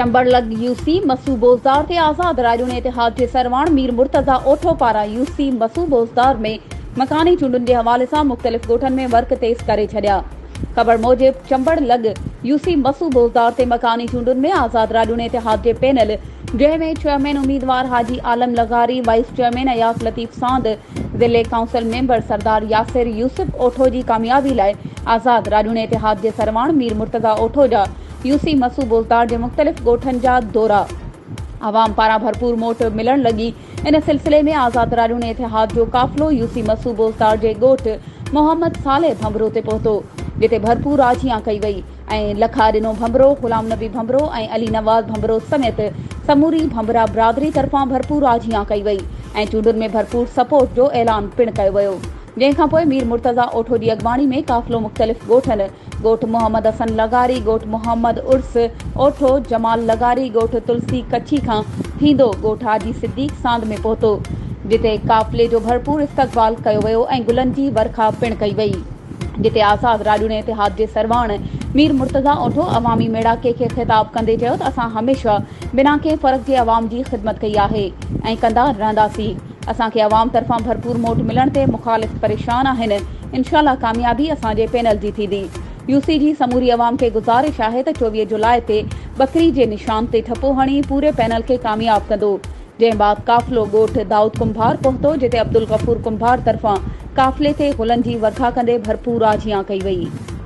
چمبڙ لڳ يو سي مسو بوزدار تي آزاد راڄوڻي اتحاد جي سرواڻ مير مرتضيٰ اوٺو پاران يو سي مسو بوزدار ۾ مڪاني چونڊن جي حوالي سان مختلف ڳوٺن ۾ ورڪ تيز ڪري ڇڏيا. خبر موجب چمبڙ لڳ يو سي مسو بوزدار تي مڪاني چونڊن ۾ آزاد راڄوڻي اتحاد جي پينل جنهن ۾ چيئرمين اميدوار حاجي عالم لغاري، وائيس چيئرمين اياز لطيف ساند، ضلعي ڪائونسل ميمبر سردار ياسر يوسف اوٺو جي ڪاميابي لاء آزاد راڄوڻي اتحاد جي سرواڻ مير مرتضيٰ اوٺو جا يو سي مسو بوزدار جي مختلف ڳوٺن جا دورا، عوام پاران ڀرپور موٽ ملڻ لڳي، ان سلسلي ۾ آزاد راڄوڻي اتحاد جو قافلو يو سي مسو بوزدار جي ڳوٺ محمد صالح ڀنڀرو تي پهتو، جتي ڀرپور آجيان ڪئي وئي ۽ لکا ڏنو ڀنڀرو، غلام نبي ڀنڀرو ۽ علي نواز ڀنڀرو سميت سموري ڀنڀرا برادري طرفان ڀرپور آجيان ڪئي وئي ۽ چونڊن ۾ ڀرپور سپورٽ جو اعلان پڻ ڪيو ويو، جنهن کانپوء مير مرتضيٰ اوٺو جي اڳواڻي ۾ قافلو مختلف ڳوٺن ڳوٺ محمد حسن لغاري، ڳوٺ محمد عرس اوٺو، جمال لغاري، ڳوٺ تلسي ڪڇي کان ٿيندو ڳوٺ حاجي صديق ساند ۾ پهتو، جتي قافلي جو ڀرپور استقبال ڪيو ويو ۽ گلن جي ورکا پڻ ڪئي وئي، جتي آزاد راڄوڻي اتحاد جي سرواڻ مير مرتضيٰ اوٺو عوامي ميڙاڪي کي خطاب ڪندي چيو ته اسان هميشه بنا ڪنهن فرق جي عوام جي خدمت ڪئي آهي ۽ ڪندا رهنداسين. اسان کي عوام طرفان ڀرپور موٽ ملڻ تي مخالف پريشان آهن، انشاء الله ڪاميابي اسان جي پينل جي ٿيندي. يو سي جي سموري عوام کي گذارش آهي ته 24 جولاء تي ٻڪري جي نشان تي ٺپو هڻي پوري پينل کي ڪامياب ڪندو. جنهن بعد قافلو ڳوٺ دائود ڪنڀار پهتو جتي عبدالغفور ڪنڀار طرفان قافلي تي گلن جي ورکا ڪندي ڀرپور آجيان ڪئي وئي.